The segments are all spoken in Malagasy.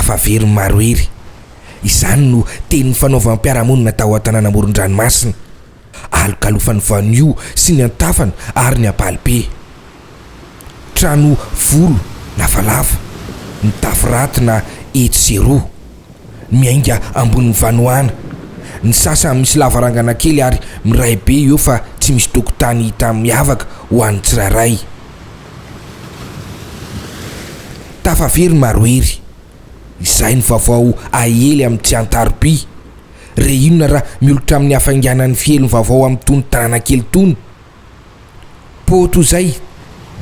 Tafavery ny Marohery. Izany no teny nifanaovan'ny mpiara-monina tao an-tanàna amoron-dranomasina. Alokalofan'ny Vanio sy ny Antafana ary ny Ampalibe. Trano volo lavalava, mitafo raty na etsy sy eroa. Miainga ambonin'ny vanohana. Ny sasany misy lavarangana kely ary miray be eo fa tsy misy tokotany hita miavaka ho an'ny tsirairay. Tafavery Marohery. Izay ny vaovao aely amin'ny tsy an-taroby. Re inona raha miolotra amin'ny hafainganan'ny fiheliny vaovao amin'itony tanàna kely itony? Poa toy izay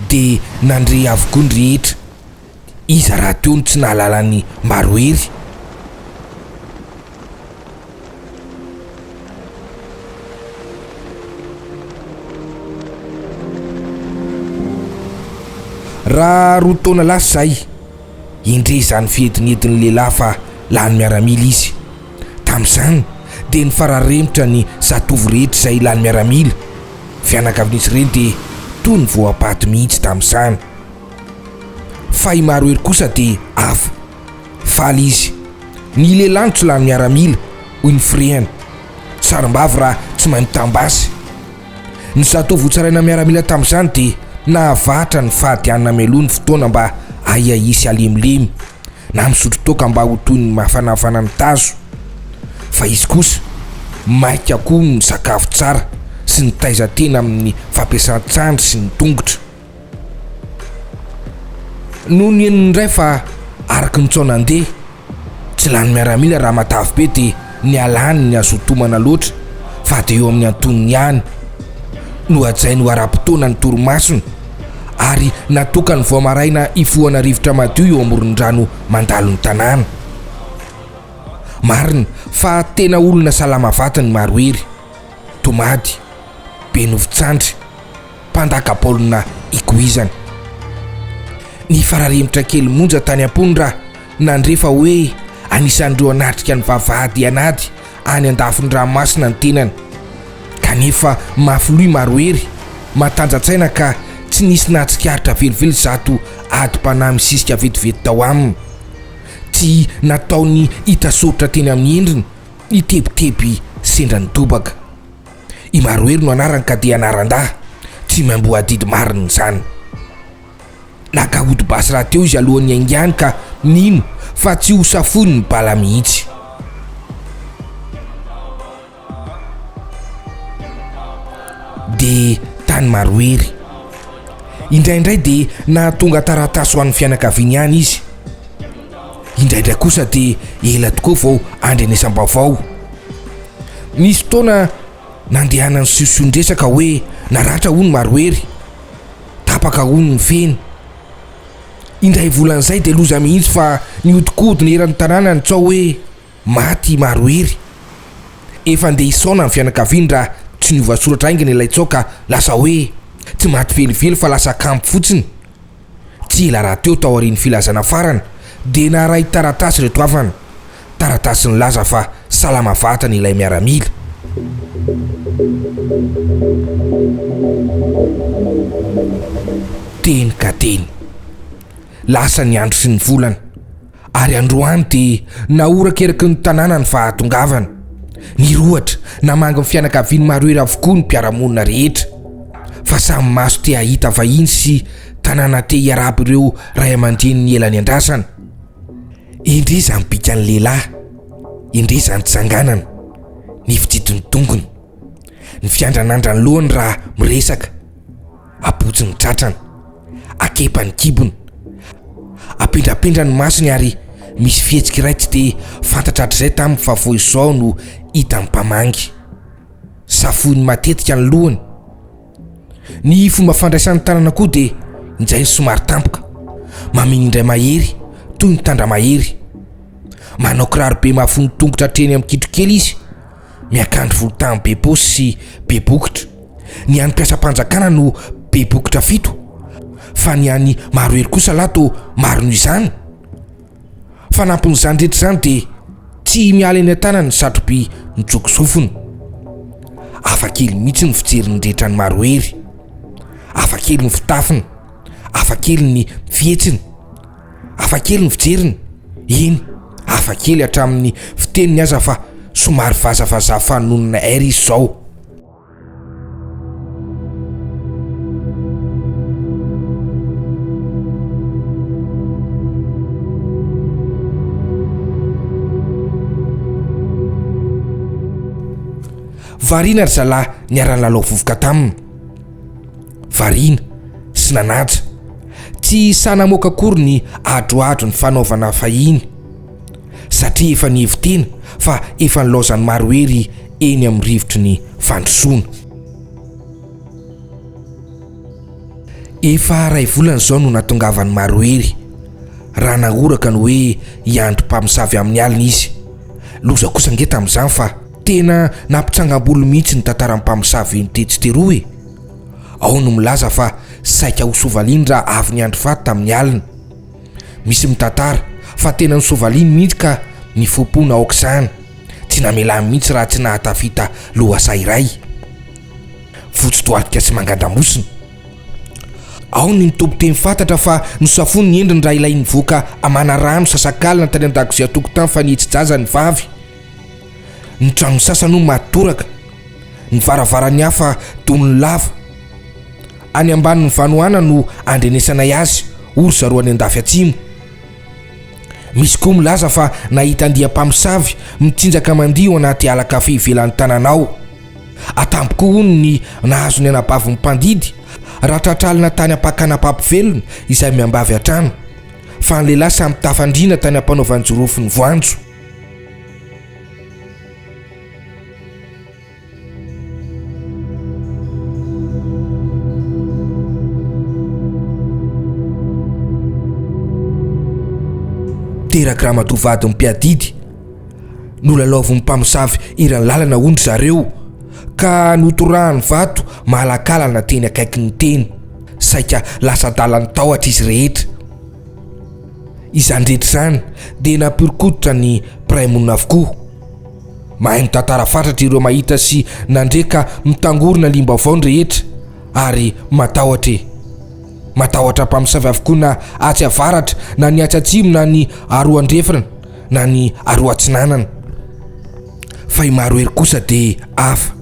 dia nandre avokoa ny rehetra. Iza rahateo no tsy nahalala an'i Marohery? Raha roa taona lasa izay, Endrey izany fihedinedin'ny lehilahy fa lany miaramila izy. Tamin'izany dia nifararemotra ny zatovo rehetra izay lany miaramila. Fianakavian'izy ireny dia toy ny voapaty mihitsy tamin'izany. Fa i Marohery kosa dia hafa. Faly izy. Ny lehilahy no tsy lany miaramila, hoy ny firehany. Sarim-bavy raha tsy mahay mitam-basy. Ny zatovo hotsaraina miaramila tamin'izany dia nahavatra ny fady hanina mialoha ny fotoana mba ahiahy sy halemilemy, na misotro toaka mba ho toy ny mafanafana ny tazo. Fa izy kosa, maika koa misakafo tsara sy nitaiza tena amin'ny fampiasan-tsandry sy ny tongotra. Nony henony indray fa araka ny tsaho nandeha, tsy lany miaramila raha matavy be dia nialany ny hazotomana loatra fa dia eo amin'ny antonony ihany. Nohajainy ho ara-potoana ny torimasony ary natokany vao maraina hifohana rivotra madio eo amoron-drano mandalo ny tanàna. Marina fa tena olona salama vatany Marohery, tomady, be nofon-tsandry. mpandaka baolina ikoizana. Nifararemotra kely monja tany am-pony raha nandre fa hoe anisan'ireo hanatrika ny vavahady an'ady any andafin'ny ranomasina ny tenany. Kanefa mafy loha i Marohery, matanja-tsaina ka tsy nisy nahatsikaritra velively izato adim-panahy misisika vetivety tao aminy. Tsy nataony hita soritra teny amin'ny endriny ny tebiteby sendra nitobaka. I Marohery no anarany ka dia anaran-dahy, tsy miamboho adidy marina izany. Naka ody basy rahateo izy alohan'ny haingany ka nino fa tsy ho safoiny ny bala mihitsy. Dia tany Marohery. Indraindray dia nahatonga taratasy ho an'ny fianakaviany ihany izy. Indraindray kosa dia ela tokoa vao andrenesam-baovao. Nisy fotoana nandehanan'ny siosion-dresaka hoe naratra hono Marohery, tapaka hono ny feny. Indray volana izay dia loza mihitsy fa nihodinkodina eran'ny tanàna ny tsaho hoe maty i Marohery. Efa ndeha hisaona ny fianakaviany raha tsy niova soratra haingana ilay tsaho ka lasa hoe tsy maty velively fa lasa kampy fotsiny. Tsy ela rahateo taorian'ny filazana farany dia naharay taratasy ireto havana. Taratasy nilaza fa salama vatana ilay miaramila. Teny ka teny. Lasa ny andro sy ny volana. Ary androany dia nahoraka eraky ny tanàna ny fahatongavana. Nirohotra namangy ny fianakavian'i Marohery avokoa ny mpiara-monina rehetra. Fa samy maso te hahita vahiny sy tanàna te hiarahaba ireo ray aman-dreniny ela niandrasana. Endrey izany bikan'ny lehilahy, endrey izany tsanganana, ny fijidin'ny tongony, ny fiandranandran'ny lohany raha miresaka, abotsy ny tratrany, akepa ny kibony, apendrapendra ny masony ary misy fihetsika iray tsy dia fantatra hatrizay taminy fa vao izao no hitan'ny mpamangy. Safoiny matetika ny lohany. Ny fomba fandraisany tanana koa dia injay somary tampoka, maminy indray mahery toy ny tandra mahery. Manao kiraro be mahafono tongotra hatreny amin'ny kitrokely izy, miakanjo volontany be paosy sy be bokotra. Ny an'ny mpiasam-panjakana no be bokotra fito, fa ny an'i Marohery kosa lahy toa maro noho izany. Fanampin'izany rehetra izany dia tsy miala eny an-tanany ny satroby mijoko sofina. Hafa kely mihitsy ny fijerin'ny rehetra an'i Marohery. Hafa kely ny fitafiny, hafa kely ny fihetsiny, hafa kely ny fijeriny. Eny. Hafa kely hatramin'ny fiteniny aza fa somary vazavazaha fanonona R izy izao. Variana ry zalahy niara-nilalao vovoka taminy. Variana sy nanaja. Tsy sahy namoaka akory ny adroadro nifanaovana fahiny. Satria efa nihevi-tena fa efa nilaozan'ny maro hery eny amin'ny rivotry ny fandrosoana. Efa iray volana izao no natongavan'i Marohery, raha nahoraka ny hoe hiandry mpamosavy amin'ny alina izy. Loza kosa ange tamin'izany fa tena nampitsangam-bolo mihitsy ny tantaran'ny mpamosavy eny tetsy teroa e! Ao no milaza fa saika ho sovaliny raha avy niandry faty tamin'ny alina. Misy mitantara fa tena nosovaliny mihitsy ka nifompona aok'izany, tsy namelany mihitsy raha tsy nahatafita lohasaha iray. Fotsy toalika sy mangandamosina. Ao ny mitompo teny fantatra fa nosafoiny ny endriny raha ilay nivoaka amana rano sasakalina tany an-dakozia tokotany fa nihetsi-jaza ny vavy. Ny tranon'ny sasany hono maty toraka, ny varavaran'ny hafa doniny lava. Any ambanin'ny Vanohana no andrenesanay azy, hoy ry zareo any andafy atsimo. Misy koa milaza fa nahita andiam-pamosavy mitsinjaka mandihy ao anaty ala kafe ivelan'ny tanàna ao. Atambo koa hono ny nahazo ny anabavin'ny mpandidy raha tratralina tany am-pakana mpampivelona izay miambavy hatrany. Fa ny lehilahy samy tafandriana tany am-panaovan-jorofo ny voanjo. Teraky ramatoa vadin'ny mpiadidy. Nolalaovin'ny mpamosavy eran'ny lalana hono ry zareo ka notorahany vato mahalakalana teny akaikin'ny teny. Saika lasa adalan'ny tahotra izy rehetra. Izany rehetra izany dia nampihoron-koditra ny mpiray monina avokoa. Mahay mitantara fatratra ireo mahita sy nandre ka mitangorona liam-baovao ny rehetra ary matahotra e! Matahotra mpamosavy avokoa na atsy avaratra na ny atsy atsimo na ny aroa andrefana na ny aroa atsinanana. Fa i Marohery kosa dia hafa.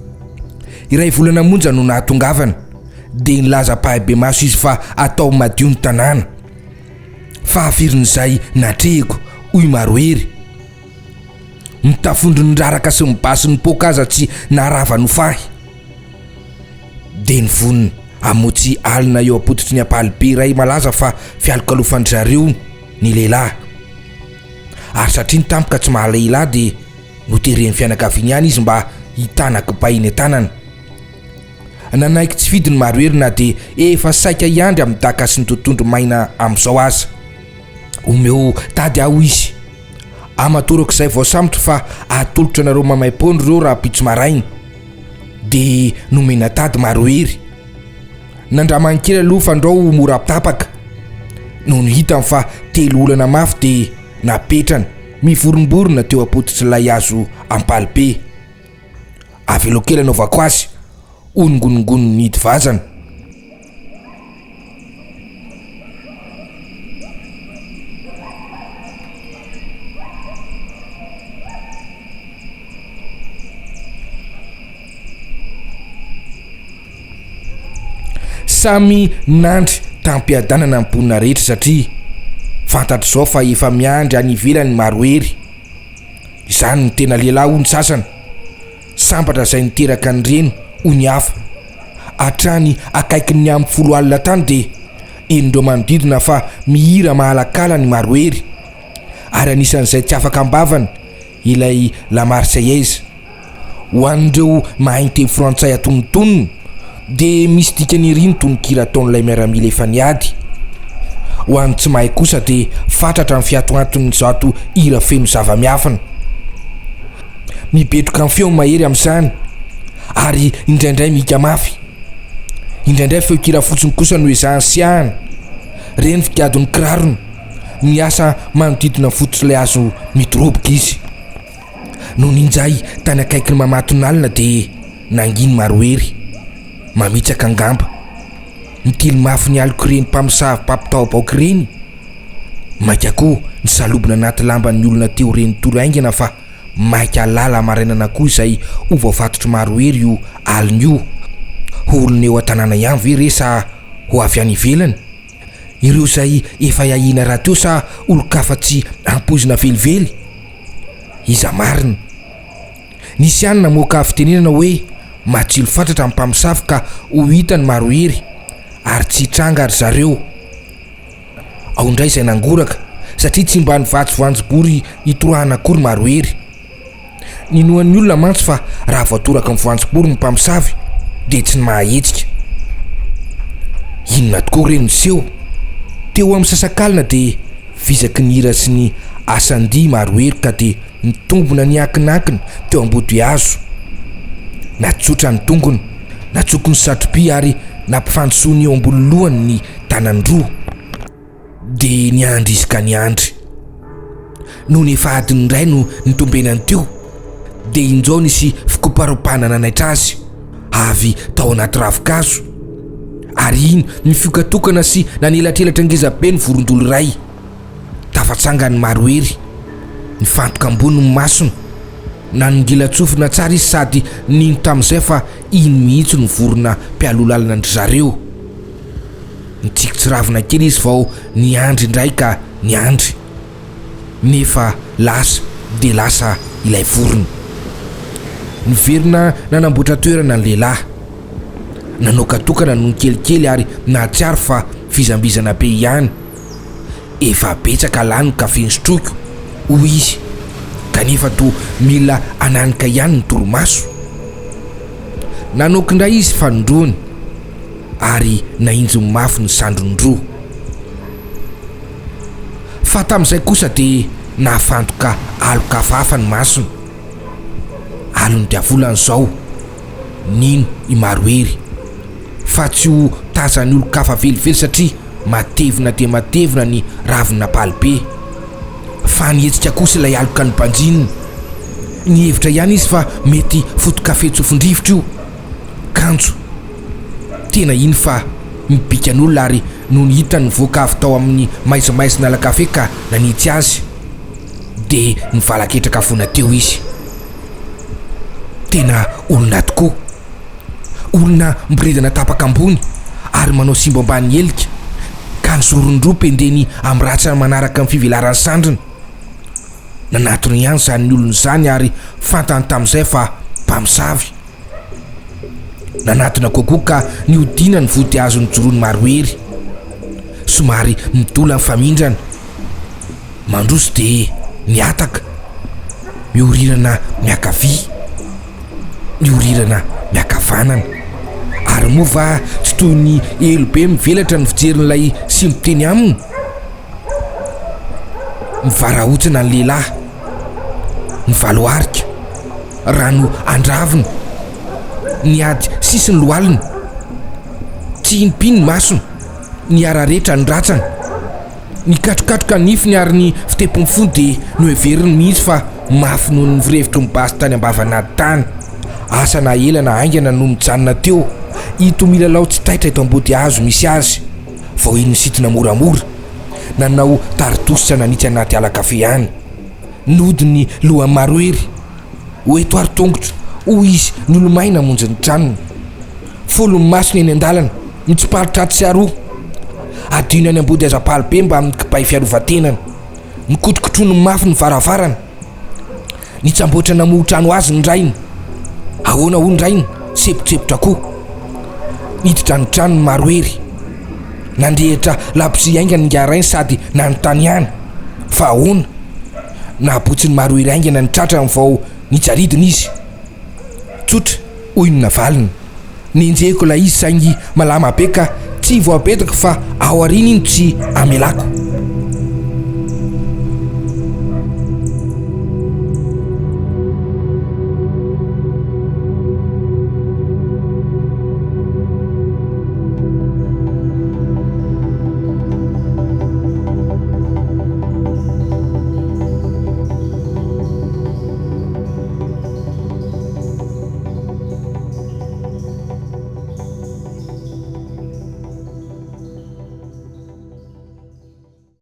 Iray volana monja no nahatongavana dia nilaza ampahibemaso izy fa atao madio ny tanàna. Fahafirin'izay natrehiko, hoy Marohery. Ny tafondro niraraka sy ny basy nipoaka aza tsy naharava nofahy. Dia nivonona hamotsy alina eo am-pototry ny ampalibe iray malaza fa fialokalofan-dry zareo ny lehilahy. Ary satria ny tampoka tsy mahalehilahy dia noteren'ny fianakaviany ihany izy mba hitana kibay eny an-tanany. Nanaiky tsy fidiny Marohery na dia efa saika hiandry amin'ny daka sy ny totohondry maina amin'izao aza. Omeo tady aho hoy izy. Amatorako izay voasambotro fa atolotro anareo maimaimpoana ireo rahampitso maraina. Dia nomena tady Marohery. Nandramany kely aloha fandrao ho mora tapaka. Nony hitany fa telo olana mafy dia napetrany mivoromborona teo am-pototr'ilay hazo ampalibe. Avelao kely anaovako azy, hoy ny ngonongonony nihidy vazana. Samy nandry tam-piadanana ny mponina rehetra satria fantatr'izao fa efa miandry any ivelany ny Marohery. Izany no tena lehilahy hoy ny sasany. Sambatra izay niteraka ny reny hoy ny hafa. Hatrany akaikin'ny amin'ny 10 alina tany dia henon'ireo manodidina fa mihira mahalakala ny Marohery. Ary anisan'izay tsy afaka am-bavany ilay La Marseillaise. Ho an'ireo mahay ny teny frantsay antonontonony dia misy dikany ery ny tononkira ataon'ilay miaramila efa niady. Ho an'ny tsy mahay kosa dia fatratra ny fiatoanton'izato hira feno zava-miafina. Mibetroka ny feony mahery amin'izany ary indraindray mihika mafy. Indraindray feon-kira fotsiny kosa no ezahany siahana. Re ny figadon'ny kirarony. Miasa manodidina ny fototr'ilay hazo midoroboka izy. Nony injay tany akaikin'ny Mamatonalina dia nanginy Marohery. Mamitsaka angamba. Mitily mafy ny alok'ireny mpamosavy mpampitaobaoka ireny. Maika koa nisalobona anaty lamban'ny olona teo reny tory haingana fa maika lala marainana koa izay ho voafatotry Marohery io alina io. Ho olona eo an-tanàna ihany ve re sa ho avy any ivelany? Ireo izay efa ahiana rahateo sa olon-kafa tsy ampoizina velively? Iza marina? Nisy ihany namoaka fitenenana hoe matsilo fatratra ny mpamosavy ka ho hita ny Marohery ary tsy hitranga ry zareo. Ao indray izay nangoraka satria tsy mba nivatsy voanjobory hitorahana akory Marohery. Ninoan'ny olona mantsy fa raha voatoraka ny voanjobory ny mpamosavy dia tsy ny mahahetsika. Inona tokoa re no niseho? Teo amin'ny sasakalina dia vizaky ny hira sy ny asan-dihy Marohery ka dia nitombona niankinankina teo ambodihazo. Natsotra ny tongony, natsoko ny satroby ary nampifandisoany eo ambony lohany ny tanany roa. Dia niandry izy ka niandry. Nony efa adiny iray no nitombenany teo, dia injao nisy fikoparopahana nanaitra azy, avy tao anaty ravin-kazo. Ary iny nifiokatokana sy nanelatrelatra ngezabe ny vorondolo iray. Tafatsangany Marohery. Nifantoka ambony ny masony. Nanongilan-tsofina tsara izy sady nino tamin'izay fa iny mihitsy no vorona mpialoha lalana an-dry zareo. Nitsiky tsiravina kely izy vao niandry indray ka niandry. Nefa lasa dia lasa ilay vorona. Niverina nanamboatra toerana ny lehilahy. Nanaoka tokana nony kelikely ary nahatsiaro fa vizambizana be ihany. Efa betsaka lahy ny kafe nosotroiko, hoy izy, kanefa toa mila hananika ihany ny torimaso. Nanaoka indray izy fanindroany ary nahinjiny mafy ny sandriny roa. Fa tamin'izay kosa dia nahafantoka aloka hafahafa ny masony. Alon'ny diavolana izao. Nino i Marohery fa tsy ho tazan'ny olon-kafa velively satria matevina dia matevina ny ravina palibe. Fa nihetsika kosa ilay aloka nobanjininy. Nihevitra ihany izy fa mety foto-kafe tsofin-drivotra io. Kanjo, tena iny fa mibikan'olona ary nony hitany nivoaka avy tao amin'ny maizimaizina ala-kafe ka nanitsy azy, dia nivalaketraka foana teo izy. Tena olona tokoa. Olona miboridana tapaka ambony ary manao simba ambany helika ka ny zorony roa pendeny amin'ny ratsany manaraka ny fivelaran'ny sandriny. Nanatona ihany izany olona izany ary fantany tamin'izay fa mpamosavy. Nanatona kokoa ka nihodina ny vodihazo nijoroan'i Marohery. Somary midola ny famindrana. Mandroso dia mihataka, miorirana miankavia, miorirana miankavanana. Ary moa va tsy toy ny elo be mivelatra ny fijerin'ilay simbo teny aminy? Mivarahontsana ny lehilahy, mivaloarika, rano andravina, niady sisiny lohaliny, tsy hinim-pino ny masony, niara-retra ny ratsany. Nikatrokatroka ny nifiny ary ny fitepon'ny fony dia noheveriny mihitsy fa mafy noho ny firevotry ny basy tany am-bavan'ady tany. Asa na ela na haingana no nijanona teo ito milalao tsy taitra eto ambody hazo misy azy. Vao iny nisintona moramora, nanao tari-dositra nanitsy anaty ala kafe any. Nody ny lohan'i Marohery. Ho eto ary tongotro, hoy izy niolomay namonjy ny tranony. Folo ny masony eny an-dalana, mitsiparitra atsy sy aroa. Adino any ambody aza-paly be mbamin'ny kibay fiarovan-tenany. Nikotrokotroiny mafy ny varavarana. Nitsamboatra namoha trano azy ny rainy. Ahoana hoy ny rainy, sempontsempotra koa. Niditra ny tranony Marohery. Nandrehitra labozia haingana ingahy rainy sady nanontany ihany, fa ahoana? Nahabotsin'i Marohery haingana ny tratrany vao nijaridina izy. Tsotra, hoy ny navaliny. Nenjehiko ilay izy saingy malama be ka tsy voabediko fa ao aoriana iny tsy amelako.